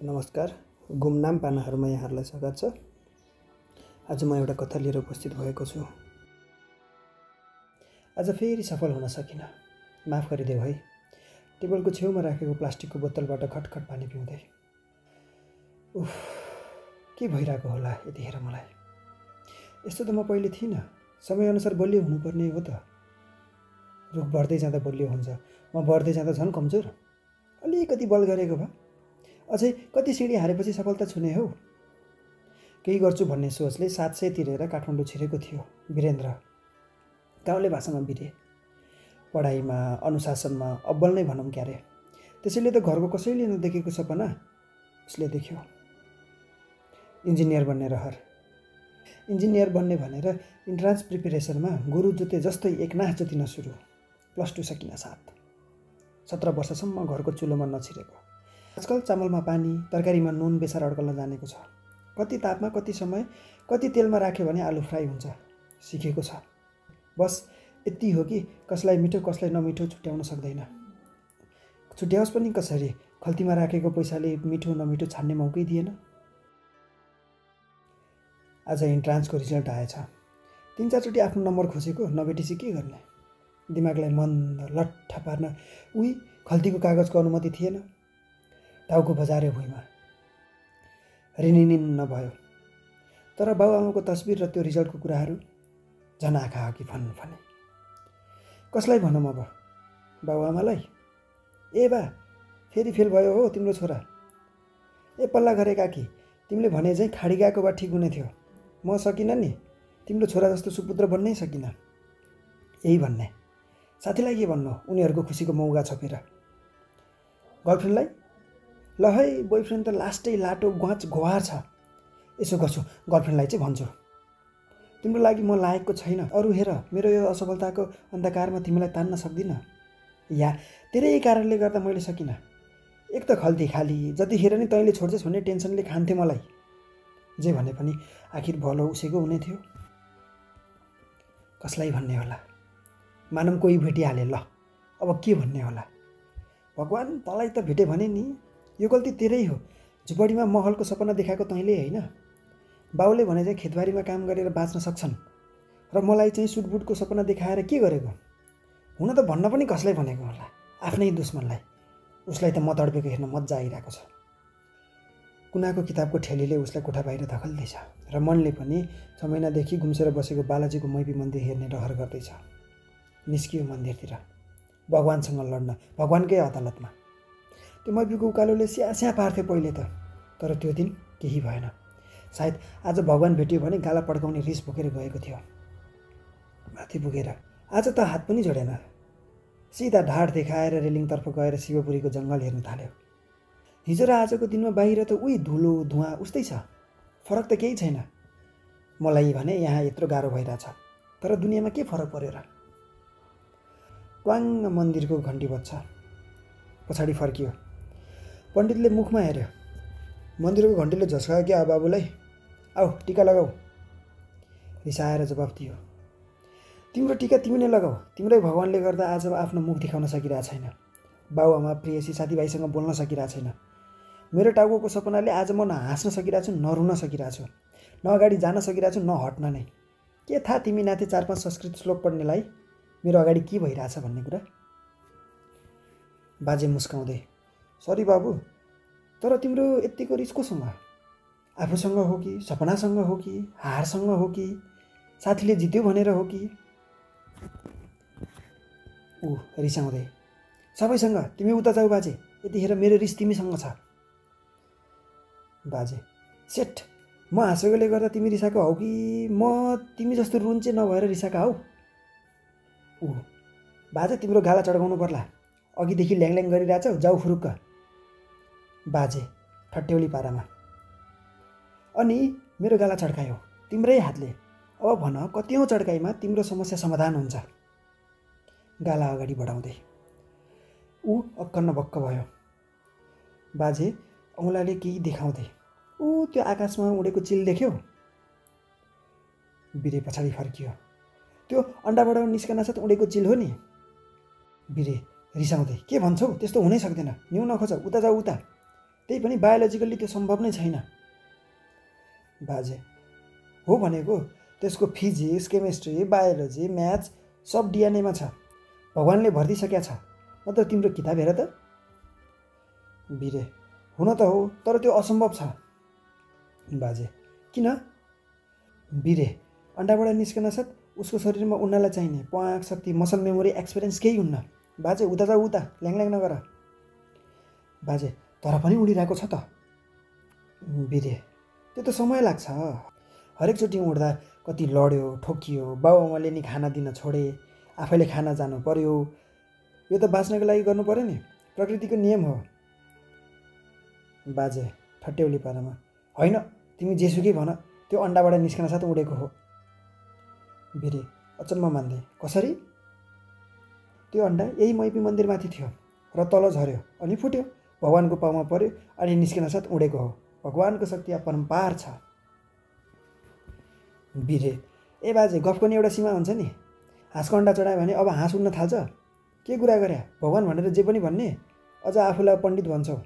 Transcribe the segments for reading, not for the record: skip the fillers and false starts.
नमस्कार, गुमनाम पानाहरूमा यहाँहरूलाई स्वागत छ। आज म एउटा कथा लिएर उपस्थित भएको छु। आज फेरि सफल हुन सकिनँ, माफ गरिदेऊ है। टेबलको छेउमा राखेको प्लास्टिकको बोतलबाट खटखट पानी पिउँदै। उफ, के भइरहेको होला यतिखेर मलाई। यस्तो त म पहिले थिइनँ। समयअनुसार बलियो हुनुपर्ने हो त। रुख बढ्दै जाँदा बलियो हुन्छ, म बढ्दै जाँदा झन् कमजोर। अलिकति बल गरेको भए अझै कति सिडी हारेपछि सफलता छुने हौ। केही गर्छु भन्ने सोचले 700 तिरेर काठमाडौँ छिरेको थियो वीरेन्द्र। गाउँले भाषामा बिरे। पढाइमा अनुशासनमा अब्बल नै भनौँ क्यारे। त्यसैले त घरको कसैले नदेखेको सपना उसले देख्यो। इन्जिनियर बन्ने रहर। इन्जिनियर बन्ने भनेर इन्ट्रान्स प्रिपेरेसनमा गुरु जोते जस्तै एकनास जति नसुरु। +2 सकिन साथ। 17 वर्षसम्म घरको चुलोमा नछिरेको। आजकल चामलमा पानी, तरकारीमा नुन बेसार अड्कल्न जानेको छ। कति तापमा, कति समय, कति तेलमा राख्यो भने आलु फ्राई हुन्छ। सिकेको छ। बस यति हो कि कसलाई मिठो कसलाई नमिठो छुट्याउन सक्दैन। छुट्याओस् पनि कसरी, खल्तीमा राखेको पैसाले मिठो नमिठो छान्ने मौकै दिएन। आज इन्ट्रान्सको रिजल्ट आएछ। 3-4 चोटि आफ्नो नम्बर खोसेको, नभेटेपछि के गर्ने। दिमागलाई मन्द लट्ठा पार्न उही खल्तीको कागजको अनुमति थिएन। टाउको बजार्यो भुइँमा। रिनिनिन्न भयो। तर बाबुआमाको तस्बिर र त्यो रिजल्टको कुराहरू झन् आँखा अघि फनफने। कसलाई भनौँ अब? बाबुआमालाई? ए बा, फेरि फेल भयो हो तिम्रो छोरा। ए पल्ला घरे काकी, तिमीले भने चाहिँ खाडी गएको भए ठिक हुने थियो। म सकिनँ नि, तिम्रो छोरा जस्तो सुपुत्र बन्नै सकिनँ। यही भन्ने। साथीलाई के भन्नु, उनीहरूको खुसीको मौका छोपेर। गर्लफ्रेन्डलाई? ल है, बोयफ्रेन्ड त लास्टै लाटो ग्वाच घोवार छ। यसो गर्छु, गर्लफ्रेन्डलाई चाहिँ भन्छु, तिम्रो लागि म लायकको छैन। अरू हेर, मेरो यो असफलताको अन्धकारमा तिमीलाई तान्न सक्दिनँ। या तेरै कारणले गर्दा मैले सकिनँ। एक त खल्ती खाली, जतिखेर नि तैँले छोड्छस् भन्ने टेन्सनले खान्थे मलाई। जे भने पनि आखिर भलो उसैको हुने थियो। कसलाई भन्ने होला? मानम कोही भेटिहाले, ल अब के भन्ने होला? भगवान्, तँलाई त भेटे भने नि। यो गल्ती तेरै हो। झुपडीमा महलको सपना देखाएको तैँले होइन। बाउले भने चाहिँ खेतबारीमा काम गरेर बाँच्न सक्छन् र मलाई चाहिँ सुटबुटको सपना देखाएर के गरेको? हुन त भन्न पनि कसलाई भनेको होला? आफ्नै दुश्मनलाई। उसलाई त म तडपेको हेर्न मजा आइरहेको छ। कुनाको किताबको ठेलीले उसलाई कोठा बाहिर धकल्दैछ र मनले पनि 6 महिनादेखि गुम्सेर बसेको बालाजीको मैपी मन्दिर हेर्ने रहर गर्दैछ। निस्कियो मन्दिरतिर, भगवानसँग लड्न, भगवानकै अदालतमा। त्यो मैपीको उकालोले स्यास्या पार्थ्यो पहिले त, तर त्यो दिन केही भएन। सायद आज भगवान भेटियो भने गाला पड्काउने रिस बोकेर गएको थियो। माथि पुगेर आज त हात पनि जोडेन। सिधा ढाड देखाएर रेलिङतर्फ गएर शिवपुरीको जङ्गल हेर्न थाल्यो। हिजो र आजको दिनमा बाहिर त उही धुलो धुवाँ उस्तै छ, फरक त केही छैन। मलाई भने यहाँ यत्रो गाह्रो भइरहेछ, तर दुनियाँमा के फरक पर्यो र? ट्वाङ्ग मन्दिरको घन्टी बज्छ। पछाडि फर्कियो। पण्डितले मुखमा हेऱ्यो। मन्दिरको घन्टीले झस्कायो क्या बाबुलाई? आऊ टिका लगाऊ। रिसाएर जवाफ दियो, तिम्रो टिका तिमी नै लगाऊ। तिम्रै भगवानले गर्दा आज आफ्नो मुख देखाउन सकिरहेको छैन। बाबुआमा प्रियसी साथीभाइसँग बोल्न सकिरहेको छैन। मेरो टाउकोको सपनाले आज म न हाँस्न सकिरहेको छु, न रुन सकिरहेको छु, न अगाडि जान सकिरहेको छु, न हट्न नै। के थाहा तिमी नाथे 4-5 संस्कृत श्लोक पढ्नेलाई मेरो अगाडि के भइरहेछ भन्ने कुरा? बाजे मुस्काउँदै, सरी बाबु, तर तिम्रो यत्तिको रिस कोसँग? आफूसँग हो कि, सपनासँग हो कि, हारसँग हो कि, साथीले जित्यो भनेर हो कि? ऊ रिसाउँदै, सबैसँग। तिमी उता जाऊ बाजे, यतिखेर मेरो रिस तिमीसँग छ। बाजे, सेट, म हाँसेकोले गर्दा तिमी रिसाएको हौ कि म तिमी जस्तो रुन्चे नभएर रिसाएका हौ? ऊ, बाजे तिम्रो गाला चड्काउनु पर्ला। अघिदेखि ल्याङल्याङ गरिरहेछौ, जाऊ फुरुक्क। बाजे ठट्यौली पारामा, अनि मेरो गाला चड्कायो तिम्रै हातले। अब भन, कतिौँ चड्काइमा तिम्रो समस्या समाधान हुन्छ? गाला अगाडि बढाउँदै ऊ अक्कन्न बक्क भयो। बाजे औँलाले केही देखाउँदै, ऊ त्यो आकाशमा उडेको चिल देख्यौ? बिरे पछाडि फर्कियो। त्यो अन्डाबाट निस्कन साथ उडेको चिल हो नि? बिरे रिसाउँदै, के भन्छौ? त्यस्तो हुनै सक्दैन, न्यु नखोज, उता जाऊ उता। त्यही पनि बायोलोजिकल्ली त्यो सम्भव नै छैन। बाजे हो भनेको त्यसको फिजिक्स, केमिस्ट्री, बायोलोजी, म्याथ्स सब डिएनएमा छ। भगवानले भरिदिइसकेका छ, नत्र तिम्रो किताब हेर त। बिरे हुन त हो, तर त्यो असम्भव छ। बाजे किन? बिरे अन्डाबाट निस्कन साथ उसको शरीरमा उड्नलाई चाहिने प्वाँख शक्ति, मसल मेमोरी, एक्सपिरियन्स केही हुन्न। बाजे उता जाऊ, उता ल्याङल्याङ नगर। बाजे तर पनि उडिरहेको छ त। बिरे त्यो त समय लाग्छ। हरेकचोटि उड्दा कति लड्यो, ठोकियो, बाबुआमाले नि खाना दिन छोडे, आफैले खाना जानु पर्यो। यो त बाँच्नको लागि गर्नु पर्यो नि, प्रकृतिको नियम हो। बाजे ठट्यौली पारामा होइन, तिमी जेसुकै भन, त्यो अन्डाबाट निस्कन साथ उडेको हो। बिरे अचम्म मान्दै कसरी? त्यो अन्डा यही मैपी मन्दिरमाथि थियो र तल झऱ्यो अनि फुट्यो, भगवानको पाउमा पर्यो अनि निस्कन साथ उडेको हो। भगवानको शक्ति अपरम्पार छ। बिरे ए बाजे गफको नि एउटा सीमा हुन्छ नि। हाँसको अन्डा चढायो भने अब हाँस उड्न थाल्छ? के कुरा गरे? भगवान भनेर जे पनि भन्ने, अझ आफूलाई पण्डित भन्छौ।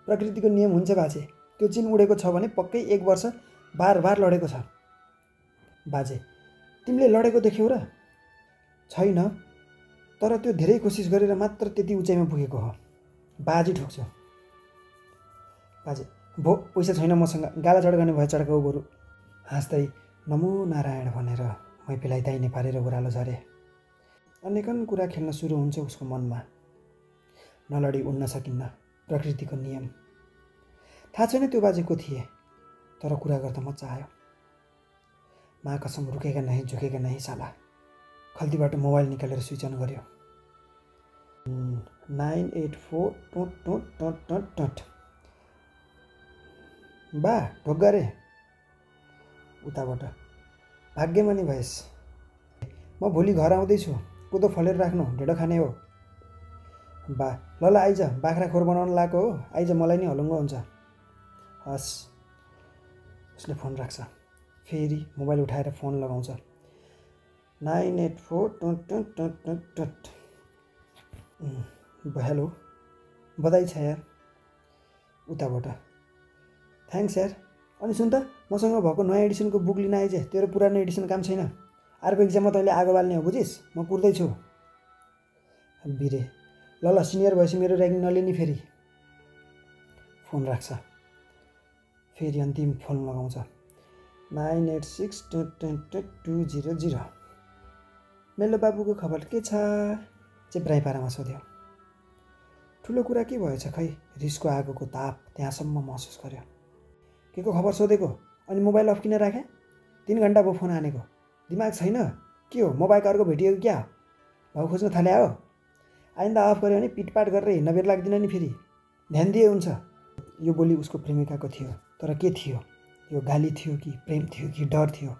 प्रकृतिको नियम हुन्छ बाजे। त्यो चिन उडेको छ भने पक्कै 1 वर्ष बार बार लडेको छ। बाजे तिमीले लडेको देख्यौ र? छैन, तर त्यो धेरै कोसिस गरेर मात्र त्यति उचाइमा पुगेको हो। बाजी ठोक्छु। बाजे भो पैसा छैन मसँग, गाला चड्काउने भए चड्काउ बरु। हाँस्दै नमो नारायण भनेर मैपीलाई दाहिने पारेर ओह्रालो झरे। अनेकन कुरा खेल्न सुरु हुन्छ उसको मनमा। नलडी उड्न सकिन्न, प्रकृतिको नियम। थाहा छैन त्यो बाजे को थिए, तर कुरा गर्दा मजा आयो। माँ कसम रुकेगा नहीं झुकेगा नहीं साला। खल्तीबाट मोबाइल निकालेर स्विच अन गर्यो। 984 टोट टोट टोट टोट टोट। बा ढोक गरे उताबाट। भाग्यमानी भएस। म भोलि घर आउँदैछु, कोदो फलेर राख्नु, ढेँडो खाने हो। बा ल ल आइज, बाख्रा खोर बनाउन लागेको हो, आइज, मलाई नि हलुङ्गो हुन्छ। हस्। उसले फोन राख्छ। फेरि मोबाइल उठाएर फोन लगाउँछ। 984 टोट टोट टोट टोट टोट। हेलो, बधाई छ यार। उताबाट थ्याङ्क्स यार। अनि सुन त, मसँग भएको नयाँ एडिसनको बुक लिन आइज। तेरो पुरानो एडिसन काम छैन। अर्को इक्जाममा तैँले आगो बाल्ने हो, बुझिस्? म कुर्दैछु। बिरे ल ल, सिनियर भएपछि मेरो ऱ्यागिङ नलिने फेरि। फोन राख्छ। फेरि अन्तिम फोन लगाउँछ। 986 टोट टोट टोट 200। मेलो बाबुको खबर के छ? चेप्राइ पारामा सोध्यो। ठुलो कुरा के भएछ खै? रिसको आगोको ताप त्यहाँसम्म महसुस गर्यो। के को खबर सोधेको? अनि मोबाइल अफ किन राखे? 3 घन्टा भयो फोन हानेको। दिमाग छैन के हो? मोबाइलको अर्को भेटियो क्या? भाउ खोज्न थाल्या हो? आइन्दा अफ गऱ्यो भने पिटपाट गरेर हिँड्न बेर लाग्दैन नि फेरि। ध्यान दिए हुन्छ। यो बोली उसको प्रेमिकाको थियो, तर के थियो? यो गाली थियो कि प्रेम थियो कि डर थियो?